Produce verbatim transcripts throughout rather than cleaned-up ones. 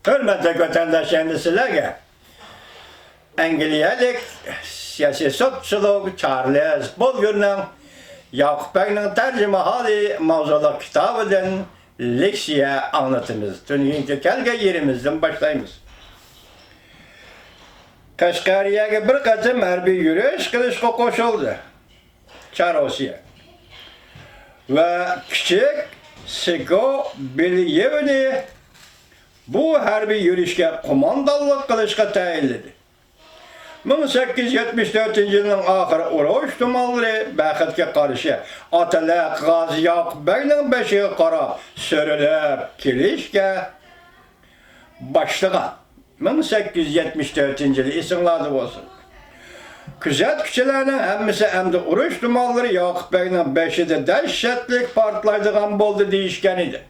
ھۆرمەتلىك ۋەتەنداشلار، ئەمدى سىلەرگە ئەنگلىيەلىك سىياسىي سوتسىيولوگ چارلىز بولگېرنىڭ ياقۇپ بەگنىڭ تەرجىمىھالى ماۋزۇلۇق كىتابىدىن لېكسىيە ئاڭلىتىمىز. تۈنۈگۈنكى كەلگەن يېرىمىزدىن باشلايمىز. قەشقەرىيەگە بىر قېتىم ھەربىي يۈرۈش قىلىشقا قوشۇلدى. چارروسىيە ۋە كىچىك سىكوبىليېۋنى بۇ ھەربىي يۈرۈشكە قوماندانلىق قىلىشقا تەيىنلىدى. مىڭ سەككىز يۈز يەتمىش تۆتىنچى يىلنىڭ ئاخىرى ئۇرۇش تۇمانلىرى بەختكە قارشى ئاتىلىق غازى ياقۇپ بەگنىڭ بېشىغا قاراپ سۆرىلىپ كېلىشكە باشلىغان. مىڭ سەككىز يۈز يەتمىش تۆتىنچى يىلى ئېسىڭلاردا بولسۇن. كۆزەتكۈچىلەرنىڭ ھەممىسى ئەمدى ئۇرۇش تۇمانلىرى ياقۇپ بەگنىڭ بېشىدا دەھشەتلىك پارتلايدىغان بولدى دېيىشكەن ئىدى.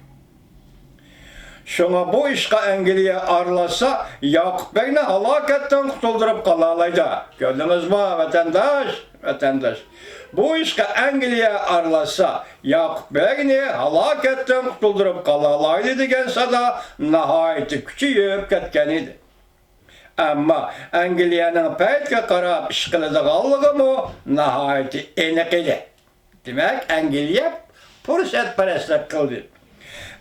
شۇڭا بۇ ئىشقا ئەنگلىيە ئارىلاشسا، ياقۇپ بەگنى ھالاكەتتىن قۇتۇلدۇرۇپ قالالايدۇ. كۆردىڭىزمۇ، ۋەتەنداش؟ ۋەتەنداش، بۇ ئىشقا ئەنگلىيە ئارىلاشسا، ياقۇپ بەگنى ھالاكەتتىن قۇتۇلدۇرۇپ قالالايدۇ دېگەن سادا ناھايىتى كۈچىيىپ كەتكەن ئىدى. ئەمما ئەنگلىيەنىڭ پەيتكە قاراپ ئىش قىلىدىغانلىقىمۇ ناھايىتى ئېنىق ئىدى. دېمەك، ئەنگلىيە پۇرسەتپەرەسلىك قىلدى.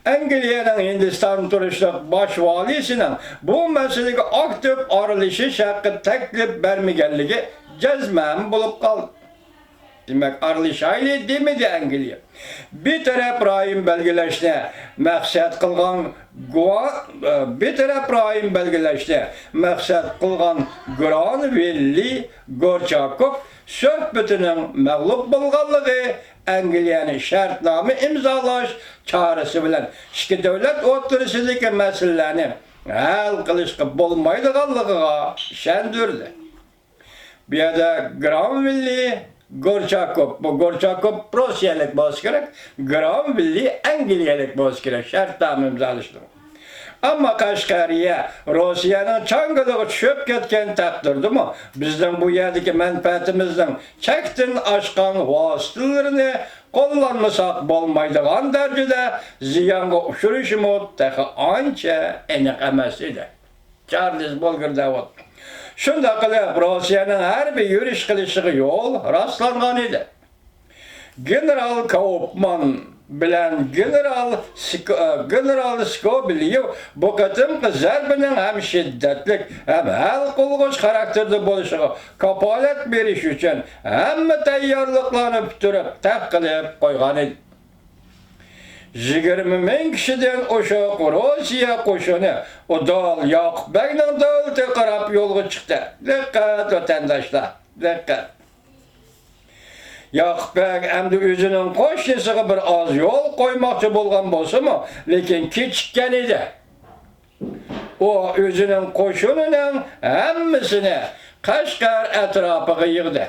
ئەنگلىيەنىڭ ھىندىستان تۇرۇشلۇق باش ۋالىسىنىڭ بۇ مەسىلىگە ئاكتىپ ئارىلىشىش ھەققىدە تەكلىپ بەرمىگەنلىكى جەزمەن بولۇپ قالدى. دېمەك، ئارىلىشايلى دېمىدى ئەنگلىيە. بىتەرەپ رايون بەلگىلەشنى مەقسەت قىلغان گۇا-، بىتەرەپ رايون بەلگىلەشنى مەقسەت قىلغان گرانۋىللى گورچاكوف سۆھبىتىنىڭ مەغلۇپ بولغانلىقى ئەنگلىيەنى شەرتنامە ئىمزالاش چارىسى بىلەن ئىككى دۆلەت ئوتتۇرىسىدىكى مەسىلىلەرنى ھەل قىلىشقا بولمايدىغانلىقىغا ئىشەندۈردى. بۇ يەردە گرانۋىللى گورچاكوف، بۇ گورچاكوف روسىيەلىك بولسا كېرەك، گرانۋىللى ئەنگلىيەلىك بولسا كېرەك، شەرتنامە ئىمزالىشىدۇ. ئەمما قەشقەرىيە روسىيەنىڭ چاڭگىلىغا چۈشۈپ كەتكەن تەقدىردىمۇ، بىزنىڭ بۇ يەردىكى مەنپەئەتىمىزنىڭ چەكتىن ئاشقان ۋاسىتىلىرىنى قوللانمىساق بولمايدىغان دەرىجىدە زىيانغا ئۇچرىشىمۇ تېخى ئانچە ئېنىق ئەمەس ئىدى. چارلىز بولگېر دەۋاتىدۇ. شۇنداق قىلىپ، روسىيەنىڭ ھەربىي يۈرۈش قىلىشىغا يول راسلانغان ئىدى. گېنېرال كاۇپمان بىلەن گېنېرال سك-، ئە، گېنېرال سكوبىليېۋ بۇ قېتىمقى زەربىنىڭ ھەم شىددەتلىك، ھەم ھەل قىلغۇچ خاراكتېردا بولۇشىغا كاپالەت بېرىش ئۈچۈن ھەممە تەييارلىقلارنى پۈتتۈرۈپ، تەق قىلىپ قويغان ئىدى. يىگىرمە مىڭ كىشىدىن ئوشۇق روسىيە قوشۇنى ئۇدۇل ياقۇپ بەگنىڭ دۆلىتىگە قاراپ يولغا چىقتى. دىققەت، ۋەتەنداشلار، دىققەت! ياقۇپ بەگ ئەمدى ئۆزىنىڭ قوشنىسىغا بىر ئاز يول قويماقچى بولغان بولسىمۇ، لېكىن كېچىككەن ئىدى. ئۇ ئۆزىنىڭ قوشۇنىنىڭ ھەممىسىنى قەشقەر ئەتراپىغا يىغدى.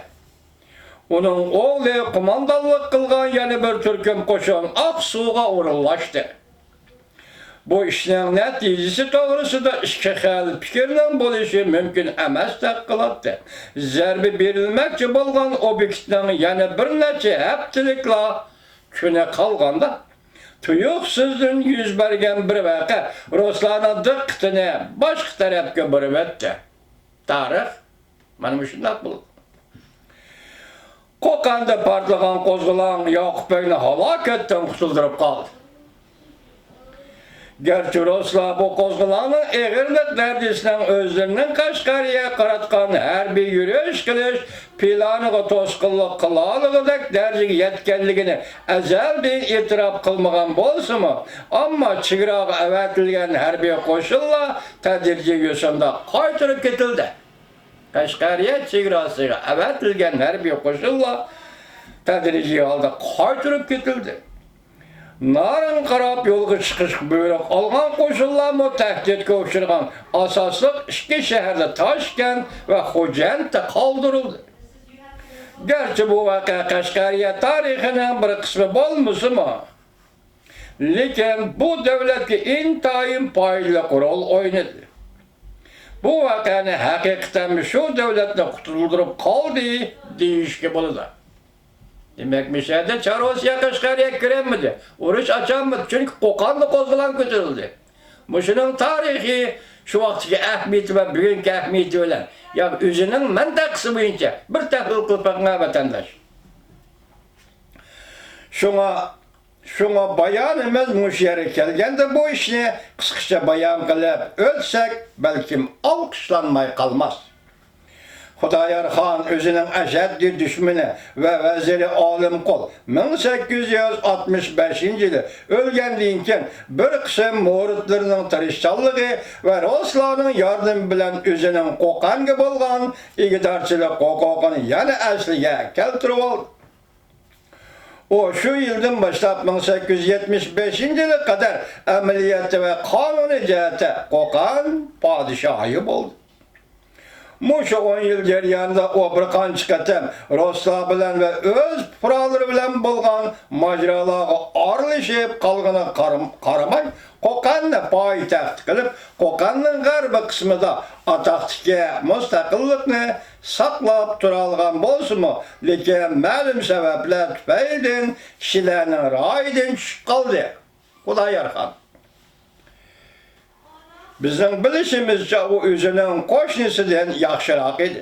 ئۇنىڭ ئوغلى قوماندانلىق قىلغان يەنە بىر تۈركۈم قوشۇن ئاقسۇغا ئورۇنلاشتى. بۇ ئىشنىڭ نەتىجىسى توغرىسىدا ئىككى خىل پىكىرنىڭ بولۇشى مۇمكىن ئەمەستەك قىلاتتى. زەربە بېرىلمەكچى بولغان ئوبيېكتنىڭ يەنە بىر نەچچە ھەپتىلىكلا كۈنى قالغاندا، تۇيۇقسىزدىن يۈز بەرگەن بىر ۋەقە رۇسلارنىڭ دىققىتىنى باشقا تەرەپكە بۇرۇۋەتتى. تارىخ مانا مۇشۇنداق بولدى. قوقاندا پارتلىغان قوزغىلاڭ ياقۇپ بەگنى ھالاكەتتىن قۇتۇلدۇرۇپ قالدى. گەرچە رۇسلار بۇ قوزغىلاڭنىڭ ئېغىرلىق دەرىجىسىنىڭ ئۆزلىرىنىڭ قەشقەرىيەگە قاراتقان ھەربىي يۈرۈش قىلىش پىلانىغا توسقۇنلۇق قىلالىغۇدەك دەرىجىگە يەتكەنلىكىنى ئەزەلدىن ئېتىراپ قىلمىغان بولسىمۇ، ئەمما چېگراغا ئەۋەتىلگەن ھەربىي قوشۇنلار تەدرىجىي يوسۇندا قايتۇرۇپ كېتىلدى. قەشقەرىيە چېگراسىغا ئەۋەتىلگەن ھەربىي قوشۇنلار تەدرىجىي ھالدا قايتۇرۇپ كېتىلدى. نارىنغا قاراپ يولغا چىقىشقا بۇيرۇق ئالغان قوشۇنلارمۇ تەھدىتكە ئۇچرىغان ئاساسلىق ئىككى شەھەردە، تاشكەنت ۋە خوجەنتتە قالدۇرۇلدى. گەرچە بۇ ۋەقە قەشقەرىيە تارىخىنىڭ بىر قىسمى بولمىسىمۇ، لېكىن بۇ دۆلەتكە ئىنتايىن پايدىلىق رول ئوينىدى. بۇ ۋەقەنى ھەقىقەتەن شۇ دۆلەتنى قۇتۇلدۇرۇپ قالدى دېيىشكە بولىدۇ. دېمەك، مىسىردا چارۋاسىيە قەشقەرىيەگە كىرەلمىدى، ئۇرۇش ئاچالمىدى، چۈنكى قوقاندا قوزغىلاڭ كۆتۈرۈلدى. مۇشۇنىڭ تارىخىي شۇ ۋاقىتتىكى ئەھمىيىتى ۋە بۈگۈنكى ئەھمىيىتى بىلەن ياكى ئۆزىنىڭ مەنتىقىسى بويىچە بىر تەھلىل قىلىپ بېقىڭ، ۋەتەنداش. شۇڭا، شۇڭا بايانىمىز مۇشۇ يەرگە كەلگەندە بۇ ئىشنى قىسقىچە بايان قىلىپ ئۆتسەك، بەلكىم ئالقىشلانماي قالماس. خۇدايارخان ئۆزىنىڭ ئەشەددىي دۈشمىنى ۋە ۋەزىرى ئالىمقۇل مىڭ سەككىز يۈز ئاتمىش بەشىنچى يىلى ئۆلگەندىن كېيىن، بىر قىسىم مۇرىتلىرىنىڭ تىرىشچانلىقى ۋە رۇسلارنىڭ ياردىمى بىلەن ئۆزىنىڭ قوقەنگە بولغان ئىگىدارچىلىق ھوقۇقىنى يەنە ئەسلىگە كەلتۈرۈۋالدى. ئۇ شۇ يىلدىن باشلاپ مىڭ سەككىز يۈز يەتمىش بەشىنچى يىلىغا قەدەر ئەمەلىيەتتە ۋە قانۇنىي جەھەتتە قوقەن پادىشاھى بولدى. مۇشۇ ئون يىل جەريانىدا ئۇ بىر قانچە قېتىم رۇسلار بىلەن ۋە ئۆز پۇقرالىرى بىلەن بولغان ماجىرالارغا ئارىلىشىپ قالغىنىغا قارىم-، قارىماي، قوقەننى پايتەخت قىلىپ، قوقەننىڭ غەربىي قىسمىدا ئاتاقتىكى مۇستەقىللىقنى ساقلاپ تۇرالىغان بولسىمۇ، لېكىن مەلۇم سەۋەبلەر تۈپەيلىدىن كىشىلەرنىڭ رايىدىن چۈشۈپ قالدى. خۇدايارخان. بىزنىڭ بىلىشىمىزچە، ئۇ ئۆزىنىڭ قوشنىسىدىن ياخشىراق ئىدى.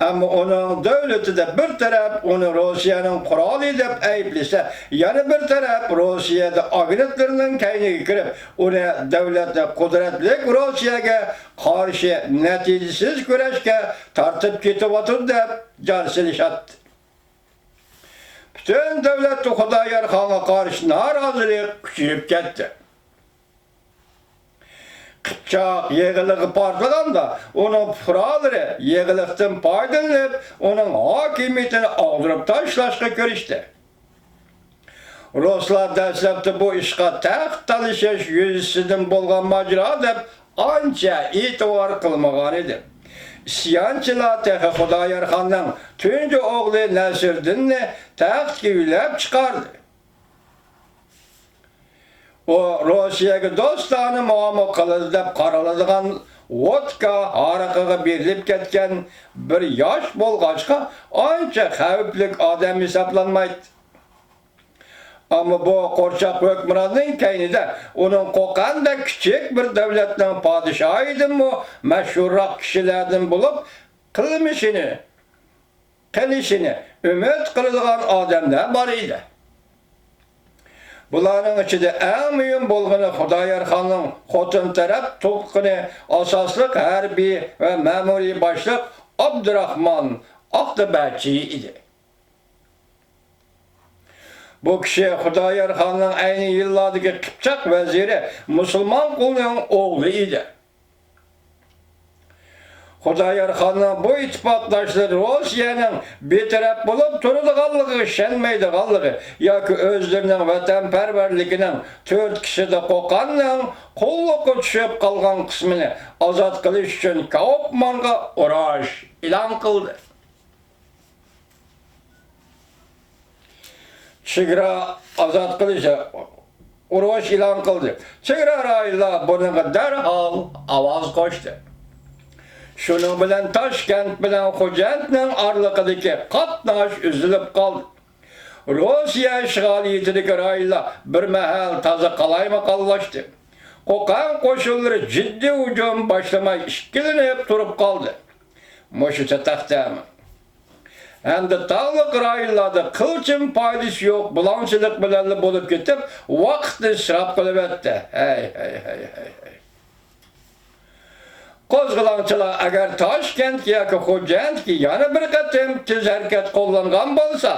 ئەمما ئۇنىڭ دۆلىتىدە بىر تەرەپ ئۇنى روسىيەنىڭ قورالى دەپ ئەيىبلىسە، يەنە بىر تەرەپ روسىيەدە ئاگېنتلىرىنىڭ كەينىگە كىرىپ، ئۇنى دۆلەتنى قۇدرەتلىك روسىيەگە قارشى نەتىجىسىز كۈرەشكە تارتىپ كېتىۋاتىدۇ دەپ جار سېلىشاتتى. پۈتۈن دۆلەتتە خۇدايارخانغا قارشى نارازىلىق كۈچىيىپ كەتتى. قىپچاق يېغىلىقى پارتلىغاندا، ئۇنىڭ پۇقرالىرى يېغىلىقتىن پايدىلىنىپ، ئۇنىڭ ھاكىمىيىتىنى ئاغدۇرۇپ تاشلاشقا كىرىشتى. رۇسلار دەسلەپتە بۇ ئىشقا تەخت تالىشىش يۈزىسىدىن بولغان ماجىرا دەپ ئانچە ئېتىبار قىلمىغانىدى. ئىسيانچىلار تېخى خۇدايارخاننىڭ تۇنجى ئوغلى نەسىردىننى تەختكە يۆلەپ چىقاردى. ئۇ روسىيەگە دوستانە مۇئامىلە قىلىدۇ دەپ قارىلىدىغان ۋودكا ھارىقىغا بېرىلىپ كەتكەن بىر ياش بولغاچقا، ئانچە خەۋپلىك ئادەم ھېسابلانمايتتى. ئەمما بۇ قورچاق ھۆكۈمراننىڭ كەينىدە ئۇنىڭ قوقەندەك كىچىك بىر دۆلەتنىڭ پادىشاھىدىنمۇ مەشھۇرراق كىشىلەردىن بولۇپ قىلمىشىنى، قېلىشىنى ئۈمىد قىلىدىغان ئادەملەر بار ئىدى. بۇلارنىڭ ئىچىدە ئەڭ مۇھىم بولغىنى خۇدايارخاننىڭ خوتۇن تەرەپ تۇغقىنى، ئاساسلىق ھەربىي ۋە مەمۇرىي باشلىق ئابدۇراخمان ئاقتىبەچى ئىدى. بۇ كىشى خۇدايارخاننىڭ ئەينى يىللاردىكى قىپچاق ۋەزىرى مۇسۇلمانقۇلنىڭ ئوغلى ئىدى. خۇدايارخاننىڭ بۇ ئىتتىپاقداشلىرى روسىيەنىڭ بىتەرەپ بولۇپ تۇرىدىغانلىقىغا ئىشەنمەيدىغانلىقى ياكى ئۆزلىرىنىڭ ۋەتەنپەرۋەرلىكىنىڭ تۈرتكىسىدە قوقەننىڭ قۇللۇققا چۈشۈپ قالغان قىسمىنى ئازاد قىلىش ئۈچۈن كاۋاپمانغا ئۇرۇش ئېلان قىلدى. چېگرا ئازاد قىلىش ئۇرۇش ئېلان قىلدى. چېگرا رايونلار بۇنىڭغا دەرھال ئاۋاز قوشتى. شۇنىڭ بىلەن تاشكەنت بىلەن خوجەنتنىڭ ئارىلىقىدىكى قاتناش ئۈزۈلۈپ قالدى. روسىيە ئىشغالىيىتىدىكى رايونلار بىر مەھەل تازا قالايمىقانلاشتى. قوقەن قوشۇنلىرى جىددىي ھۇجۇم باشلىماي ئىككىلىنىپ تۇرۇپ قالدى. مۇشۇ چاتاقتا ھەمدە تاغلىق رايونلاردا قىلچىمۇ پايدىسى يوق بۇلاڭچىلىق بىلەنلا بولۇپ كېتىپ، ۋاقىتنى ئىسراپ قىلىۋەتتى. ھەي، ھەي، ھەي، ھەي، ھەي. قوزغىلاڭچىلار ئەگەر تاشكەنتكە ياكى خوجەنتكە يەنە بىر قېتىم تېز ھەرىكەت قوللانغان بولسا،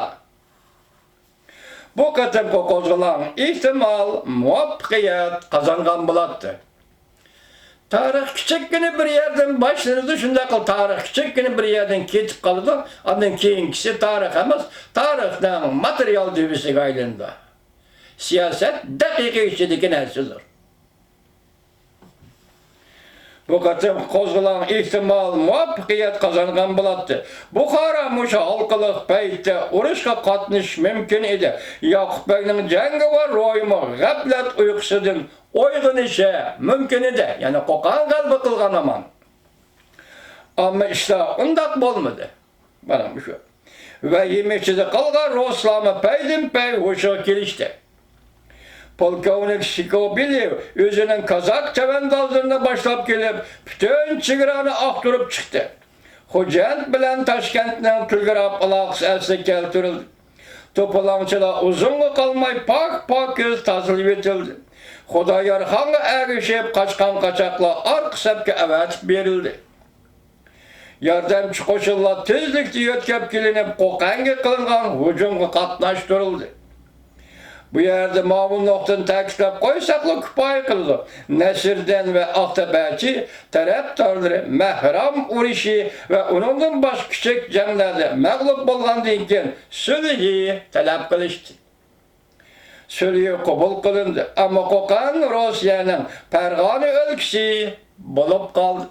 بۇ قېتىمقى قوزغىلاڭ ئېھتىمال مۇۋەپپەقىيەت قازانغان بولاتتى. تارىخ كىچىككىنە بىر يەردىن باشلىنىدۇ، شۇنداقلا تارىخ كىچىككىنە بىر يەردىن كېتىپ قالىدۇ، ئاندىن كېيىنكىسى تارىخ ئەمەس، تارىخنىڭ ماتېرىيال دۆۋىسىگە ئايلىنىدۇ. سىياسەت دەقىقە ئىچىدىكى نەرسىدۇر. بۇ قېتىمقى قوزغىلاڭ ئېھتىمال مۇۋەپپەقىيەت قازانغان بولاتتى. بۇخارا مۇشۇ ھالقىلىق پەيتتە ئۇرۇشقا قاتنىشىشى مۇمكىن ئىدى. ياقۇپ بەگنىڭ جەڭگىۋار روھىمۇ غەپلەت ئۇيقۇسىدىن ئويغىنىشى مۇمكىن ئىدى. يەنى قوقان غەلىبە قىلغان ھامان. ئەمما ئىشلار ئۇنداق بولمىدى. مانا مۇشۇ. ۋەھىمە ئىچىدە قالغان رۇسلارمۇ پەيدىنپەي ھوشىغا كېلىشتى. پولكوۋنىك سكوبىلېۋ ئۆزىنىڭ كازاك چەۋەندازلىرىنى باشلاپ كېلىپ، پۈتۈن چېگرانى ئاختۇرۇپ چىقتى. خوجەنت بىلەن تاشكەنتنىڭ تېلېگراف ئالاقىسى ئەسلىگە كەلتۈرۈلدى. توپىلاڭچىلار ئۇزۇنغا قالماي پاك-پاكىز تازىلىۋېتىلدى. خۇدايارخانغا ئەگىشىپ قاچقان قاچاقلار ئارقا سەپكە ئەۋەتىپ بېرىلدى. ياردەمچى قوشۇنلار تېزلىكتە يۆتكەپ كېلىنىپ، قوقەنگە قىلىنغان ھۇجۇمغا قاتناشتۇرۇلدى. بۇ يەردە ماۋۇ نۇقتىنى تەكىتلەپ قويساقلا كۇپايە قىلىدۇ. نەسىردىن ۋە ئاقتەپەچى تەرەپدارلىرى مەھرام ئۇرۇشى ۋە ئۇنىڭدىن باشقا كىچىك جەڭلەردە مەغلۇپ بولغاندىن كېيىن سۈلھى تەلەپ قىلىشتى. سۈلھى قوبۇل قىلىندى، ئەمما قوقەن روسىيەنىڭ پەرغانە ئۆلكىسى بولۇپ قالدى.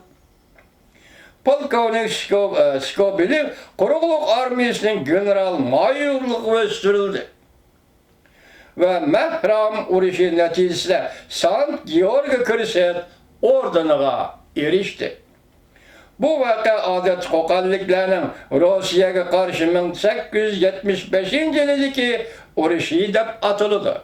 پولكوۋنىك سكو-، ئە، سكوبىلېۋ قۇرۇقلۇق ئارمىيىسىنىڭ گېنېرال مايورلۇقىغا ئۆستۈرۈلدى ۋە مەھرام ئۇرۇشى نەتىجىسىدە سانت گېئورگى كرېست ئوردېنىغا ئېرىشتى. بۇ ۋەقە ئادەتتە قوقەنلىكلەرنىڭ روسىيەگە قارشى مىڭ سەككىز يۈز يەتمىش بەشىنچى يىلىدىكى ئۇرۇشى دەپ ئاتىلىدۇ.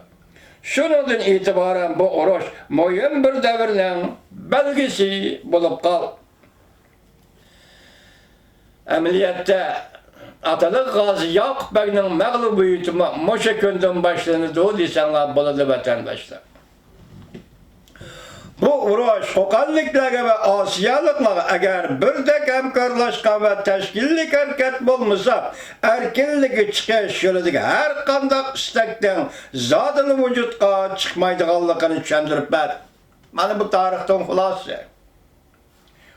شۇنىڭدىن ئېتىبارەن بۇ ئۇرۇش مۇھىم بىر دەۋرنىڭ بەلگىسى بولۇپ قالدى. ئەمەلىيەتتە، ئاتىلىق غازى ياقۇپ بەگنىڭ مەغلۇبىيىتىمۇ مۇشۇ كۈندىن باشلىنىدۇ دېسەڭلار بولىدۇ، ۋەتەنداشلار. بۇ ئۇرۇش قوقەنلىكلەرگە ۋە ئاسىيالىقلارغا ئەگەر بىردەك ھەمكارلاشقان ۋە تەشكىللىك ھەرىكەت بولمىسا، ئەركىنلىككە چىقىش يولىدىكى ھەر قانداق ئىستەكنىڭ زادىلا ۋۇجۇدقا چىقمايدىغانلىقىنى چۈشەندۈرۈپ بەردى. مانا بۇ تارىختىن خۇلاسە.